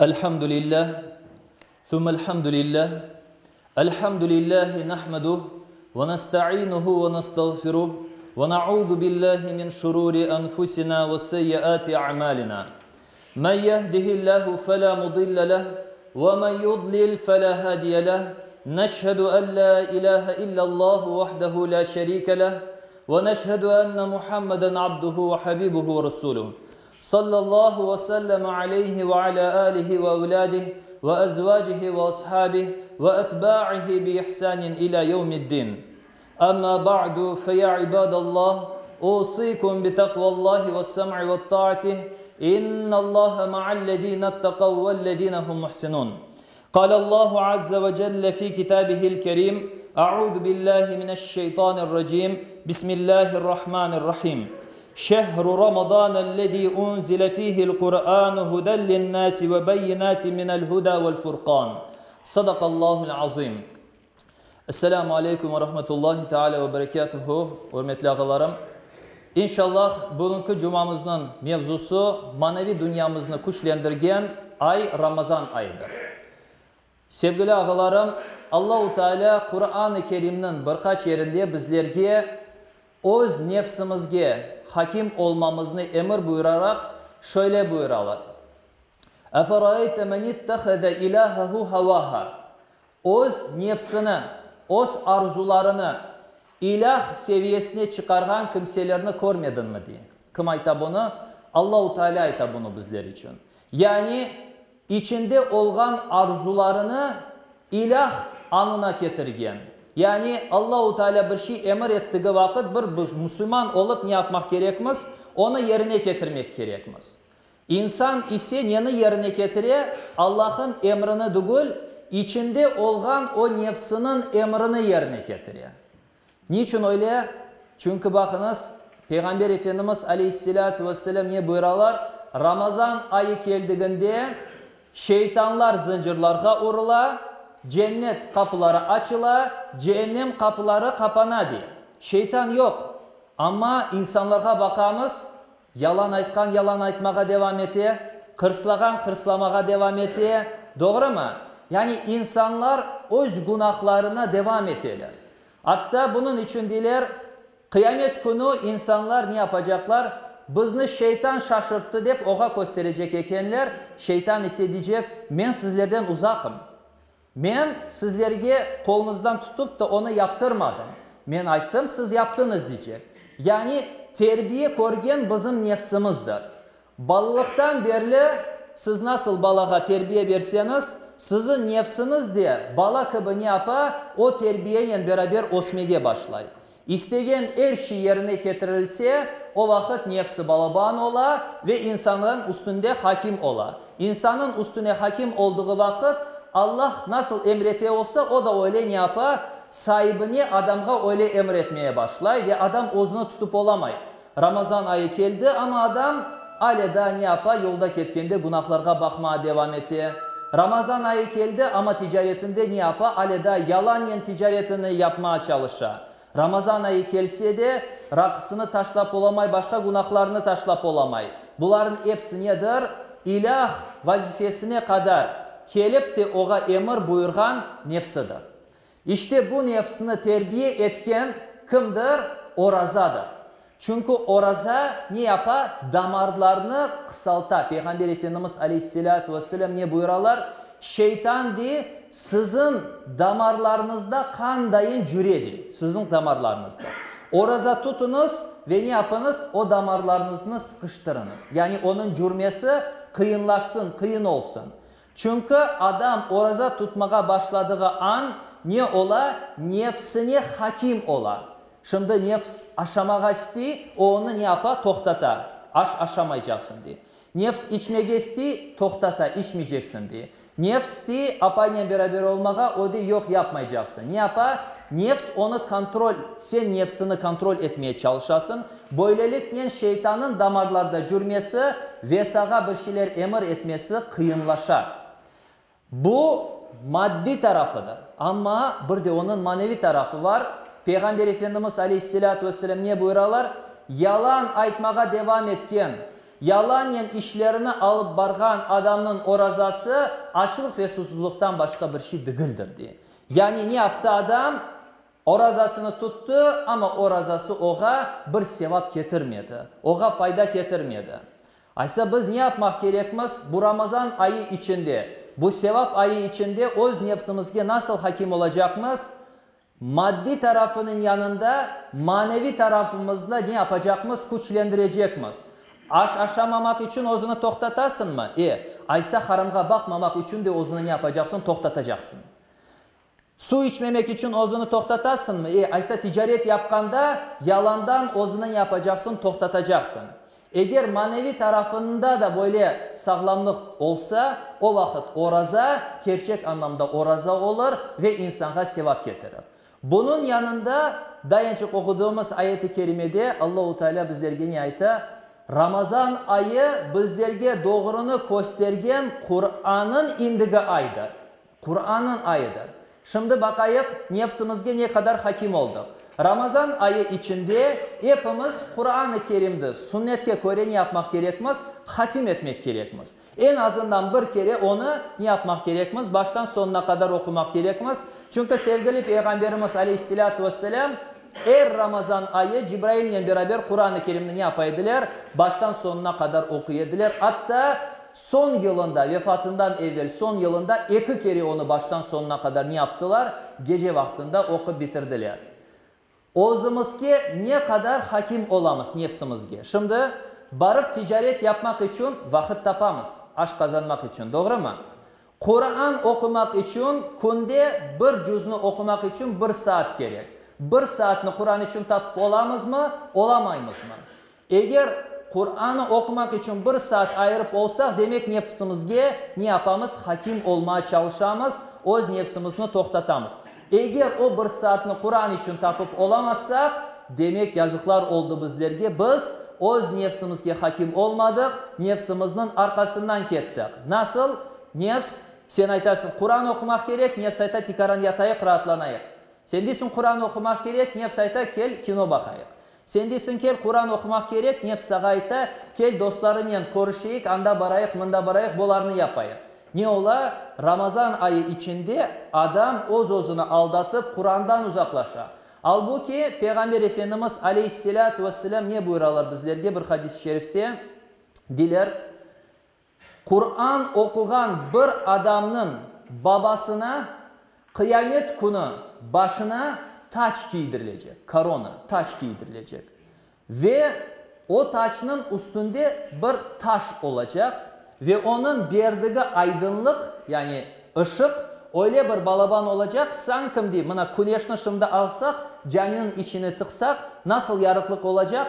الحمد لله ثم الحمد لله الحمد لله نحمده ونستعينه ونستغفره ونعوذ بالله من شرور أنفسنا وسيئات أعمالنا من يهده الله فلا مضل له ومن يضلل فلا هادي له نشهد أن لا إله إلا الله وحده لا شريك له ونشهد أن محمدا عبده وحبيبه ورسوله صلى الله وسلم عليه وعلى آله وأولاده وأزواجه وأصحابه وأتباعه بإحسان إلى يوم الدين أما بعد فيا عباد الله أوصيكم بتقوى الله والسمع والطاعة إن الله مع الذين اتقوا والذين هم محسنون قال الله عز وجل في كتابه الكريم أعوذ بالله من الشيطان الرجيم بسم الله الرحمن الرحيم شهر رمضان الذي أنزل فيه القرآن هدى للناس وبينات من الهدى والفرقان صدق الله العظيم Esselamu aleykum ve rahmetullahi teala ve berekatuhu, ürmetli ağalarım. İnşallah, bugünki cumamıznıñ mevzusı maneviy dünyamıznı küçlendirgen ay Ramazan ayıdır. Sevgili ağalarım, Allahu Teala Quran-ı Kerimniñ bir qaç yerinde bizlerge öz nefsimizge hakim olmamıznı emir buyuraraq şöyle buyuralar, Eferaeyte men ittahaze ilahehu havaha, Öz nefsini, öz arzularını ilâh seviyesine çıqarğan kimselerni körmediñmi? dey. Kim ayta bunı? Allahu Teala ayta bunı bizler içün. Yani, içinde olğan arzularını ilâh añına ketirgen. Yani, Allahu Teala bir şey emir ettigi vaqıt bir biz musulman olıp ne yapmaq kerekmiz? Onı yerine ketirmek kerekmiz. İnsan ise neni yerine ketire? Allah'ın emrini dügül, içinde olğan o nefsiniñ emrini yerine ketire. Niçün öyle? Çünki baqıñız, Peyğamber Efendimiz aleyhisselâtu vesselâm ne buyuralar? Ramazan ayı keldiginde şeytanlar zıncırlarğa urula, cennet qapıları açıla, ceennem qapıları qapana, dey. Şeytan yoq, amma insanlarğa baqamız, Yalan aytqan yalan aytmağa devam ete, qırslağan qırslamağa devam ete, doğrumı? Yani insanlar öz günahlarına devam eteler. Atta bunıñ içün deyler, qıyamet künü insanlar ne yapacaqlar? Bizni şeytan şaşırttı dep oğa kösterecek ekenler, şeytan ise diycek, men sizlerden uzaqım. Men sizlerge qoluñızdan tutıp da onı yaptırmadım. Men ayttım, siz yaptıñız, diycek. Yani terbiye körgen bizim nefsimizdir. Balalıqtan berli siz nasıl balağa terbiye berseñiz, siziñ nefsiñiz de bala kibi ne yapa, o terbiyenen beraber ösmege başlay. İstegen er şey yerine ketirilse, o vaqıt nefsi balaban ola ve insanıñ üstünde hakim ola. İnsanıñ üstüne hakim olduğı vaqıt, Allah nasıl emrete olsa, o da öyle ne yapa, saibine, adamğa öyle emir etmeye başlay ve adam özüni tutıp olamay. Ramazan ayı keldi, amma adam ale daa ne yapa, yolda ketkende günahlarğa baqmağa devam ete. Ramazan ayı keldi, amma ticaretinde ne yapa, ale daa yalannen ticaretini yapmağa çalışa. Ramazan ayı kelse de, raqısını taşlap olamay, başqa günahlarını taşlap olamay. Bularnıñ epsi nedir? İlâh vazifesine qadar kelip te oğa emir buyurğan nefsidir. İşte bu nefsni terbiye etken kimdir? Orazadır. Çünki oraza ne yapa? Damarlarnı qısalta. Peyğamber Efendimiz aleyhisselâtu vesselâm ne buyuralar? Şeytan, dey, siziñ damarlarıñızda qan dayın cüre, dey, siziñ damarlarıñızda. Oraza tutuñız ve ne yapıñız? O damarlarıñıznı sıqıştırıñız. Yani onıñ cürmesi qıyınlaşsın, qıyın olsun. Çünki adam oraza tutmağa başladığı añ ne ola? Nefsine hakim ola. Şimdi nefs aşamağa istey, o onı ne yapa? Toqtata. Aş aşamaycaqsıñ, dey. Nefs içmege istey, toqtata, içmeyceksiñ, dey. Nefs istey apaynen beraber olmağa, o dey, yoq, yapmaycaqsıñ. Ne yapa? Nefs onı kontrol, sen nefsini kontrol etmeye çalışasıñ. Böyleliknen şeytannıñ damarlarda cürmesi ve sağa bir şeyler emir etmesi qıyınlaşa. Bu, maddiy tarafıdır. Amma bir de onıñ maneviy tarafı var. Peyğamber Efendimiz aleyhisselâtu vesselâm ne buyuralar? Yalan aytmağa devam etken. Yalannen işlerini alıp barğan adamnıñ orazası açlıq ve susuzlıqtan başqa bir şey degildir, dey. Yani ne yaptı adam? Orazasını tuttı, amma orazası oğa bir sevap ketirmedi, oğa fayda ketirmedi. Aysa biz ne yapmaq kerekmiz? Bu Ramazan ayı içinde, bu sevap ayı içinde öz nefsimizge nasıl hakim olacaqmız? Maddiy tarafınıñ yanında maneviy tarafımıznı ne yapacaqmız? Küçlendirecekmiz. Aş aşamamaq içün özüni toqtatasıñmı? E, aysa haramğa baqmamaq içün de özüni ne yapacaqsıñ? Toqtatacaqsıñ. Suv içmemek içün özüni toqtatasıñmı? E, aysa ticaret yapqanda yalandan özüni ne yapacaqsıñ? Toqtatacaqsıñ. Eger maneviy tarafında da böyle sağlamlıq olsa, o vaqıt oraza kerçek añlamda oraza olur ve insanğa sevap ketirir. Bunıñ yanında, dayançıq oquduğımız ayet-i kerimede Allahu Teala bizlerge ne ayta? Ramazan ayı bizlerge doğrunı köstergen Qurannıñ indigi aydır. Qurannıñ ayıdır. Şimdi baqayıq, nefsimizge ne qadar hakim oldıq. Ramazan ayı içinde epimiz Quran-ı Kerimdi sünnetke köre ne yapmaq kerekmiz? Hatim etmek kerekmiz. Eñ azından bir kere onı ne yapmaq kerekmiz? Baştan soñuna qadar oqumaq kerekmiz. Çünki sevgili Peyğamberimiz aleyhisselâtu vesselâm er Ramazan ayı Cibrailnen beraber Quran-ı Kerimni ne yapa ediler? Baştan soñuna qadar oquy ediler. Atta Soñ yılında, vefatından evel soñ yılında eki kere onı baştan soñuna qadar ne yaptılar? Gece vaqtında oqup bitirdiler. Özümizge ne qadar hakim olamız, nefsimizge? Şimdi, barıp ticaret yapmaq içün vaqıt tapamız, aş qazanmaq içün, doğrumı? Quran oqumaq içün künde bir cüzni oqumaq içün bir saat kerek. Bir saatni Quran içün tapıp olamızmı, olamaymızmı? Eger Quranı oqumaq içün bir saat ayırıp olsaq, demek nefsimizge ne yapamız? Hakim olmağa çalışamız, öz nefsimizni toqtatamız. Eger o bir saatni Quran içün tapıp olamazsaq, demek yazıqlar oldı bizlerge, biz öz nefsimizge hakim olmadıq, nefsimizniñ arqasından kettik. Nasıl? Nefs, sen aytasıñ, Quran oqumaq kerek, nefs ayta, tikaran yatayıq, raatlanayıq. Sen deysiñ, Quran oqumaq kerek, nefs ayta, kel, kino baqayıq. Sen deysiñ, kel, Quran oqumaq kerek, nefs sağa ayta, kel, dostlarınen körüşeyik, anda barayıq, mında barayıq, bularnı yapayıq. Ne ola? Ramazan ayı içinde adam öz-özüni aldatıp, Qurandan uzaqlaşa. Albuki, Peyğamber Efendimiz, aleyhisselâtu vesselâm, ne buyuralar bizlerge bir hadis-i şerifte? Deyler, Quran oquğan bir adamnıñ babasına qıyamet künü başına tac kiydirilecek, korona, tac kiydirilecek. Ve o tacnıñ üstünde bir taş olacaq ve onıñ berdigi aydınlıq, yani ışıq, öyle bir balaban olacaq, sankim, dey, mına küneşni şimdi alsaq, caminiñ içine tıqsaq, nasıl yarıqlıq olacaq,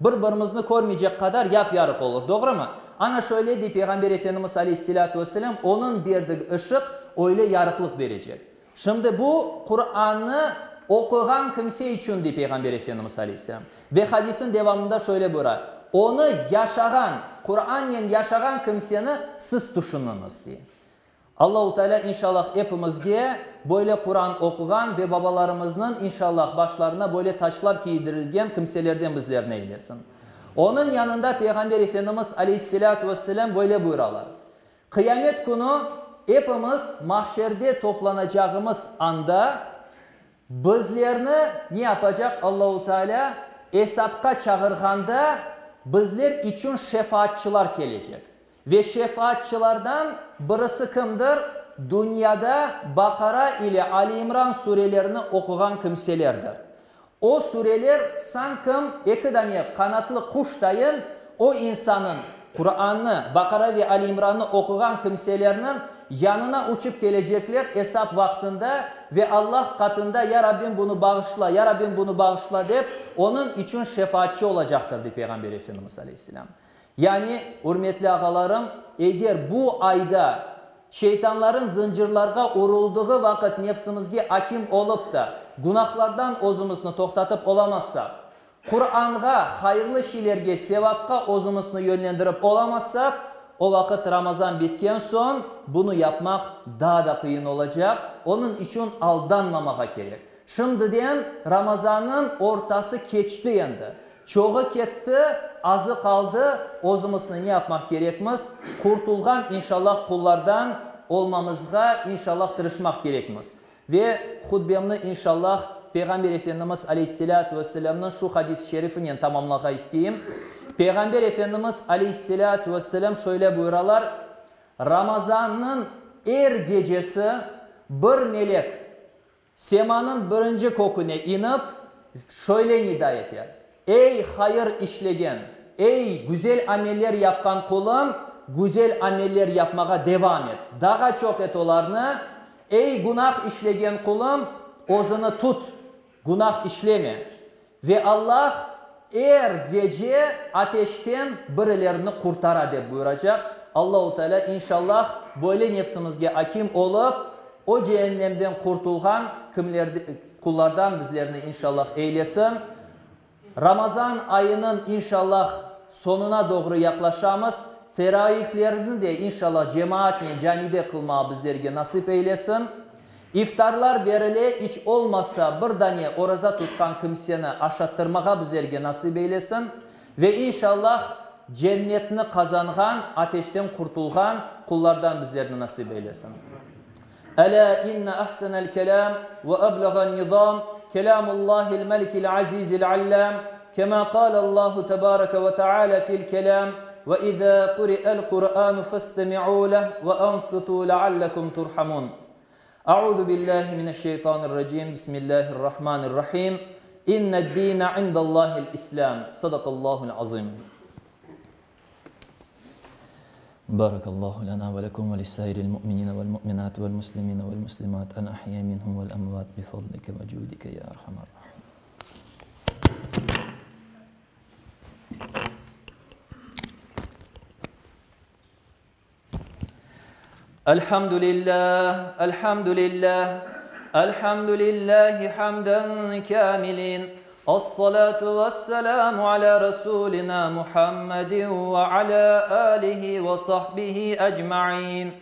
Bir-birimizni körmeycek qadar yap-yarıq olur, doğrumı? Ana şöyle dey Peyğamber Efendimiz aleyhisselâtu vesselâm, Onıñ berdigi ışıq öyle yarıqlıq berecek. Şimdi bu, Qurannı oquğan kimse içün, dey Peyğamber Efendimiz aleyhisselâm. Ve hadisin devamında şöyle buyura, Onı yaşağan, Qurannen yaşağan kimseni siz tüşüniñiz, dey. Allahu Teala inşallah epimizge böyle Quran oquğan ve babalarımıznıñ inşallah başlarına böyle taçlar kiydirilgen kimselerden bizlerni eylesin. Onıñ yanında Peyğamber Efendimiz aleyhisselâtu vesselâm böyle buyuralar, Qıyamet künü epimiz mahşerde toplanacağımız anda bizlerni ne yapacaq Allahu Teala? Esapqa çağırğanda bizler içün şefaatçılar kelecek. Ve şefaatçılardan birisi kimdir? Dünyada Baqara ile Ali İmran surelerini oquğan kimselerdir. O sureler sankim eki dane qanatlı quş dayın o insanıñ, Qurannı, Baqara ve Ali İmrannı oquğan kimselerniñ yanına uçıp kelecekler esap vaqtında ve Allah qatında Ya Rabbim bunı bağışla, Ya Rabbim bunı bağışla dep onıñ içün şefaatçı olacaqtır, dey Peyğamber Efendimiz aleyhisselâm. Yani, ürmetli ağalarım, eger bu ayda şeytanların zıncırlarğa uruldığı vaqıt nefsimizge akim olıp da, günahlardan özümizni toqtatıp olamazsaq, Quranğa, hayırlı şeylerge, sevapqa özümizni yönlendirip olamazsaq, o vaqıt Ramazan bitken soñ bunı yapmaq daa da qıyın olacaq, onıñ içün aldanmamağa kerek. Şimdiden Ramazannıñ ortası keçti endi. Çoğı ketti, azı qaldı, özümizni ne yapmaq kerekmiz? Qurtulğan, inşallah, qullardan olmamızğa, inşallah, tırışmaq kerekmiz. Ve hutbemni, inşallah, Peyğamber Efendimiz aleyhisselâtu vesselâmnıñ şu hadis-i şerifinen tamamlağa isteyim. Peyğamber Efendimiz aleyhisselâtu vesselâm şöyle buyuralar, Ramazannıñ er gecesi bir melek Semanıñ birinci köküne inip, şöyle nida eter, Ey hayır işlegen, ey güzel ameller yapqan qulum, güzel ameller yapmağa devam et, daha çoq et olarnı, ey günah işlegen qulum, özüni tut, günah işleme. Ve Allah er gece ateşten birilerini qurtara, dep buyuracaq. Allahu Teala, inşallah, böyle nefsimizge akim olıp, o ceennemden qurtulğan kimlerde, qullardan bizlerni, inşallah, eylesin. Ramazan ayınıñ, inşallah, soñuna doğru yaqlaşamız. Teraihlerni de, inşallah, cemaatnen camide qılmağa bizlerge nasip eylesin. İftarlar berile, iç olmasa bir dane oraza tutqan kimseni aşattırmağa bizlerge nasip eylesin ve inşallah cennetni qazanğan, ateşten qurtulğan qullardan bizlerni nasip eylesin. Elâ inne ahsenel kelâm ve ebleğen nizâm kelâmullâhil melikil azîzil allâm kemâ kâlellâhu tebâreke ve teâlâ fil kelâm ve izâ kuri'el Kur'ânu festemi'û leh ve ansıtû leallekum turhamûn. Euzu billahi mineşşeytanirracim. Bismillahirrahmanirrahim. İnned-dîne indallâhil İslâm. Sadakallâhu'l azîm. Barakallahu lena ve lekum ve lisairil mu'minine vel mu'minat vel muslimine vel muslimat el ahya minhum vel emvat bi fadlike ve cudike ya erhamer rahimin. Elhamdülillah, elhamdülillah, elhamdülillahi hamden kamilin. Es-salatu ves-selamu ala Resulina Muhammedin ve ala alihi ve sahbihi ecmain.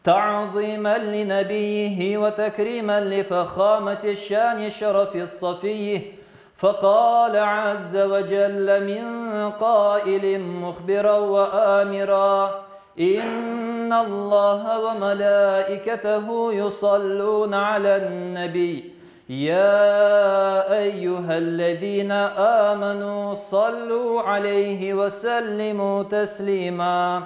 Ta'zimen li nebiyyihi ve tekrimen li fehameti şani şerefi safiyyih. Fekale azze ve celle min kailin muhbiran ve amira, İnnallaha ve melâiketehu yusallûne alen-nebiy, ya eyyühellezîne âmenû sallû aleyhi ve sellimû teslîmâ.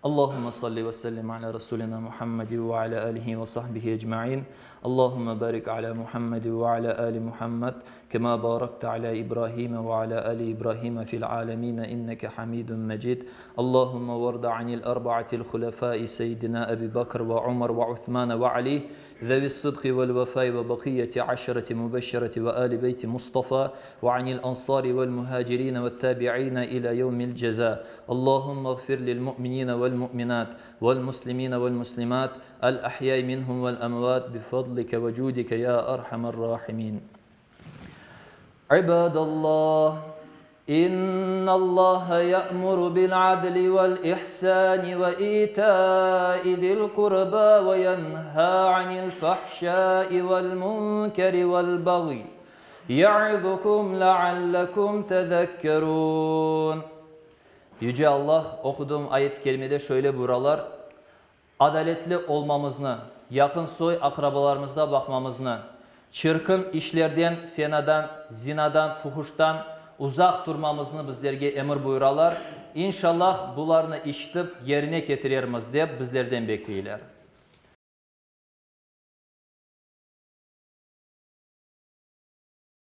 Allahümme salli ve sellim ala Resulina Muhammedi ve ala alihi ve sahbihi ecmain. Allahümme barik ala Muhammedi ve ala ali Muhammed kema barakte ala İbrahim ve ala ali İbrahim fil alemin inneke hamidun mecid. Allahümme varda anil arba'atil hulefai seyyidina Ebi Bakr ve Umar ve Uthman ve Ali zevi's-sıdkı vel-vefai ve bakiyeti aşereti mübeşşereti ve âli beyti Mustafa ve anil ansari vel-muhacirine ve't-tabi'ine ila yevmil ceza. Allahümme ğfir lil-mu'minine vel-mu'minat vel-muslimine vel-muslimat el-ahyai minhum vel-emvat bifadlike ve cudike ya erhamer-rahimin. İbadallah, İnnallaha ya'muru bil-adli vel-ihsani ve ita'i zil-qurba ve yenha anil-fahşai vel-munkeri vel-bagyi ya'izukum leallekum tezekkerun. Yüce Allah oquduğım ayet-i kerimede şöyle buyuralar, Adaletli olmamıznı, yaqın soy-aqrabalarımızğa baqmamıznı, çirkin işlerden, fenadan, zinadan, fuhuştan uzaq turmamıznı bizlerge emir buyuralar. İnşallah, bularnı işitip, yerine ketirermiz, dep bizlerden bekleyler.